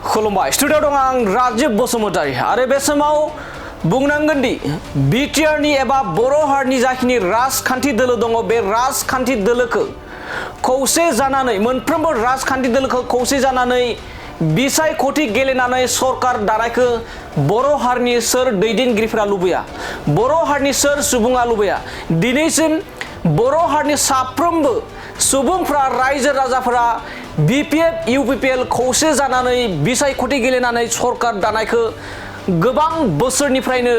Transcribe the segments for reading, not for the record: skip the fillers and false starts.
खुलुमबाय स्टुडियाव दं आं राजीव बसुमतारी आरो बे समाव बुंनांगोन दि बिटिआरनि एबा बर' हारिनि जाखिनि राजखान्थि दोलो दङ बे राजखान्थि दोलोखौ खौसे जानानै मोनफ्रोमबो राजखान्थि दोलोखौ खौसे जानानै बिसायख'थि गेलेनानै सरकार दानायखौ बर' हारिनि सोर दैदेनगिरिफोरा लुबैया बर' हारिनि सोर सुबुङा लुबैया दिनैसिम बर' हारिनि साफ्रोमबो सुबुंफ्रा रायजो राजाफोरा बिपिएफ इउपिपिएल खौसे जानानै बिसायख'थि गेलेनानै सरकार दानायखौ गोबां बोसोरनिफ्रायनो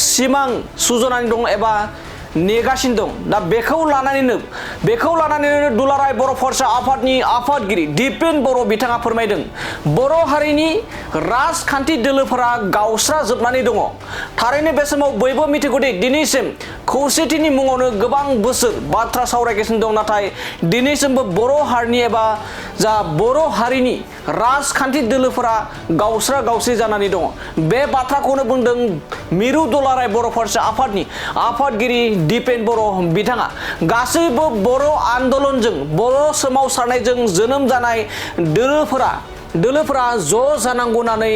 सिमां सुजुनानै दं एबा नेगासिनो दं दा बेखौ लानानैनो दुलाराय बर' फरायसा आफादनि आफादगिरि दिपेन बर' बिथाङा फोरमायदों बर' हारिनि राजखान्थि दोलोफोरा गावस्राजोबनानै दङ थारैनो बे समाव बयबो मिथिगौ दि दिनैसिम खौसेथिनि मुङावनो गोबां बोसोर बाथ्रा सावरायगासिनो दं नाथाय दिनैसिमबो बर' हारिनि एबा जा बर' हारिनि राजखान्थि दोलोफोरा गावस्रा गावस्रि जानानै दङ बे बाथ्राखौनो बुंदों मिरु दुलाराय बर' फरायसा आफादनि आफादगिरि दिपेन बर' बिथाङा गासैबो बर' आन्दोलनजों बर' सोमावसारनायजों जोनोम जानाय दोलोफोरा ज' जानांगौ होननानै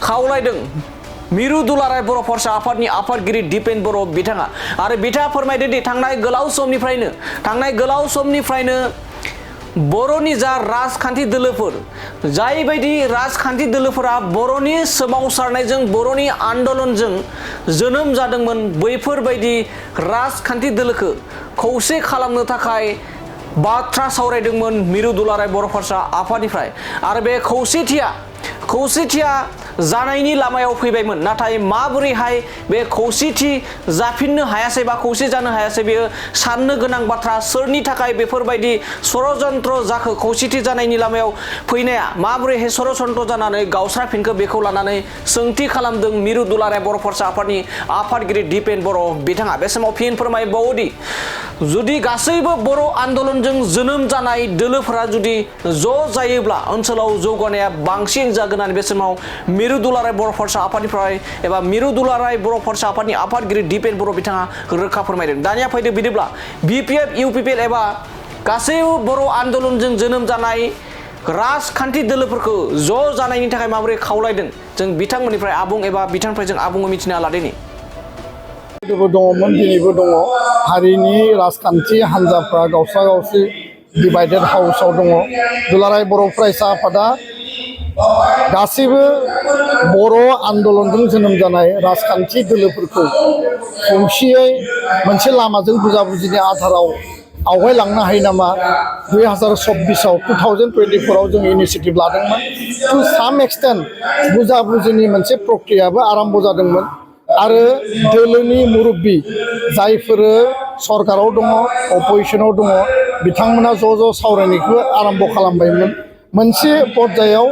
खावलायदों मिरु दुलाराय बर' फरायसा आफादनि आफादगिरि दिपेन बर' बिथाङा आरो बिथाङा फोरमायदों दि थांनाय गोलाव समनिफ्रायनो बर'नि जा राजखान्थि दोलोफोर जायबायदि राजखान्थि दोलोफोरा बर'नि सोमावसारनायजों बर'नि आन्दोलनजों जोनोम जादोंमोन बैफोरबायदि राजखान्थि दोलोखौ खौसे खालामनो थाखाय बाथ्रा सावरायदोंमोन मिरु दुलाराय बर' फरायसा आफादनिफ्राय आरो बे खौसेथिया जानायनि लामायाव फैबायमोन नाथाय माबोरैहाय बे खौसेथि जाफिननो हायासै बा खौसे जानो हायासै बेयो साननो गोनां बाथ्रा सोरनि थाखाय बेफोरबायदि षड़यन्त्र जाखो खौसेथि जानायनि लामायाव फैनाया माबोरैहाय षड़यन्त्र जानानै गावस्राफिनखो बेखौ लानानै सोंथि खालामदों मिरु दुलाराय बर' फरायसा आफादनि आफादगिरि दिपेन बर' बिथाङा बे समाव फिन फोरमायबावोदि जुदि गासैबो बर' आन्दोलनजों जोनोम जानाय दोलोफोरा जुदि ज' जायोब्ला ओनसोलाव जौगानाया बांसिन जागोन होननानै बे समाव मिरु दुलाराय बर' फरायसा आफादनिफ्राय एबा मिरु दुलाराय बर' फरायसा आफादनि आफादगिरि दिपेन बर' बिथाङा रोखा फोरमायदों दानिया फैदो बिदिब्ला बिपिएफ इउपिपिएल एबा गासैबो बर' आन्दोलनजों जोनोम जानाय राजखान्थि दोलोफोरखौ ज' जानायनि थाखाय माबोरै खावलायदों जों बिथांमोननिफ्राय आबुं एबा बिथांनिफ्राय जों आबुङै मिथिना लादिनि दङमोन दिनैबो दङ हारिनि राजखान्थि हान्जाफ्रा गावस्रा गावस्रि डिभाइडेड हाउसाव दङ दुलाराय बर' फरायसा आफादा गासैबो बर' आन्दोलनजों जोनोम जानाय राजखान्थि दोलोफोरखौ खौसेयै मोनसे लामाजों बुजाबुजिनि आधाराव आवगायलांनो हायो नामा 2024 जों इनिशिएटिभ लादोंमोन टु साम एक्सटेन्ट बुजाबुजिनि मोनसे प्रक्रियाबो आरम्भ जादोंमोन आरो दोलोनि मुरब्बी जायफोर सरकाराव दङ अपोजिशनाव दङ बिथांमोना ज' सावरायनायखौ आरम्भ खालामबायमोन मोनसे पर्यायाव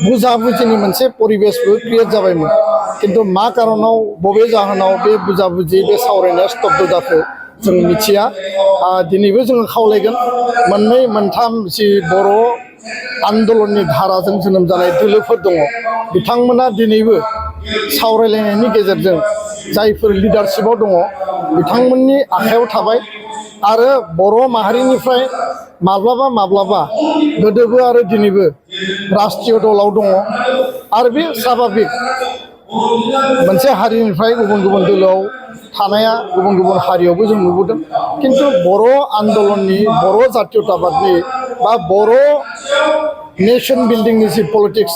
बुजाबुजिनि मोनसे परिबेसबो क्रिएट जाबायमोन किन्तु मा कारनाव बबे जाहोनाव बे बुजाबुजि बे सावरायनाया स्तब्ध जाखो जों मिथिया दिनैबो जोङो खावलायगोन मोननै मोनथाम जि बर' आन्दोलननि धाराजों जोनोम जानाय दोलोफोर दङ बिथांमोना दिनैबो सावरायलायनायनि गेजेरजों जायफोर लिडारशिपआव दङ बिथांमोननि आखायाव थाबाय आरो बर' माहारिनिफ्राय माब्लाबा गोदोबो आरो दिनैबो राष्ट्रीय दलाव दङ आरो बे स्वाभाबिक मोनसे हारिनिफ्राय गुबुन दोलोआव थानाया गुबुन हारियावबो जों नुबोदों किन्तु बर' आन्दोलननि बर' जातीयताबादनि बा बर' नेशन बिल्डिंनि जि पलिटिक्स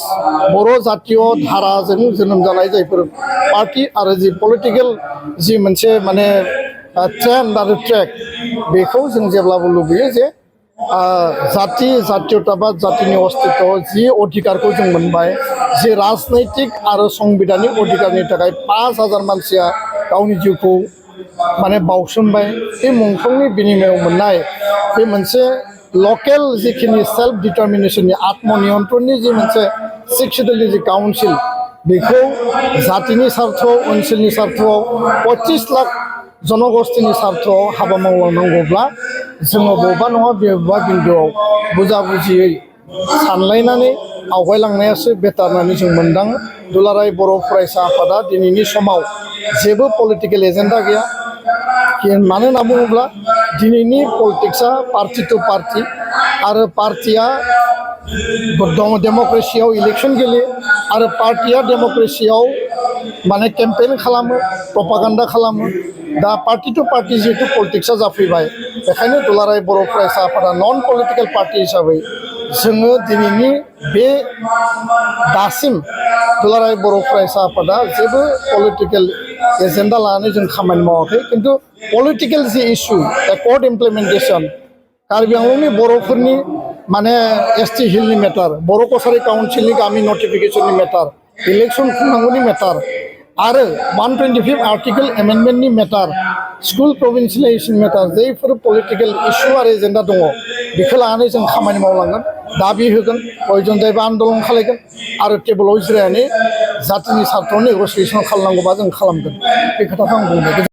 बर' जातीय धाराजों जोनोम जानाय जायफोर पार्टी आरो जि पलिटिकेल जि मोनसे माने ट्रेन्ड आरो ट्रेक बेखौ जों जेब्लाबो लुबैयो जे जातीयताबाद जातिनि अस्तित्व जि अधिकारखौ जों मोनबाय जि राजनैतिक आरो संबिधानिक अधिकारनि थाखाय 5000 मानसिया गावनि जिउखौ माने बावसोमबाय बे मुंख्लंनि बिनिमयाव मोननाय बे मोनसे लकेल जिखिनि सेल्फ डिटारमिनेशननि आत्मनियन्त्रणनि जि मोनसे 6 सिडुलनि जि काउन्सिल बेखौ जातिनि सार्थआव ओनसोलनि सार्थआव 25 लाख जनगोष्ठीनि सार्थआव हाबा मावलांनांगौब्ला जोङो बबेबा नङा बबेबा बिन्दोआव बुजाबुजियै सानलायनानै आवगायलांनायासो बेटार होननानै जों मोनदाङो दुलाराय बर' फरायसा आफादा दिनैनि समाव जेबो पलिटिकेल एजेन्डा गैया मानो होनना बुङोब्ला दिनैनि पलिटिक्सआ पार्टि टु पार्टि आरो पार्टिया डेम'क्रेसियाव इलेक्शन गेलेयो आरो पार्टिया डेम'क्रेसियाव माने केम्पेइन खालामो प्रपागान्डा खालामो दा पार्टि टु पार्टि जिहेतु पलिटिक्सआ जाफैबाय बेखायनो दुलाराय बर' फरायसा आफादा नन पलिटिकेल पार्टि हिसाबै जोङो दिनैनि बे दासिम दुलाराय बर' फरायसा आफादा जेबो पलिटिकेल एजेन्डा लानानै जों खामानि मावाखै खिन्थु पलिटिकेल जि इस्यु एकर्ड इमप्लिमेन्टेसन कार्बि आंलंनि बर'फोरनि माने एसटि हिलनि मेटार बर' कसारि काउन्सिलनि गामि नटिफिकेसननि मेटार इलेक्शन खुंनांगौनि मेटार आरो 125 आर्टिकल एमेन्डमेन्टनि मेटार स्कुल प्रभिन्सियलाइजेसन मेटार जायफोर पलिटिकेल इस्यु आरो एजेन्डा दङ बेखौ लानानै जों खामानि मावलांगोन दाबि होगोन बयजों जायबा आन्दलन खालामगोन आरो टेबोलाव जिरायनानै जातिनि सार्थ नेगसिएसन खालामनांगौबा जों खालामगोन बे खोथाखौ आं बुंबाय।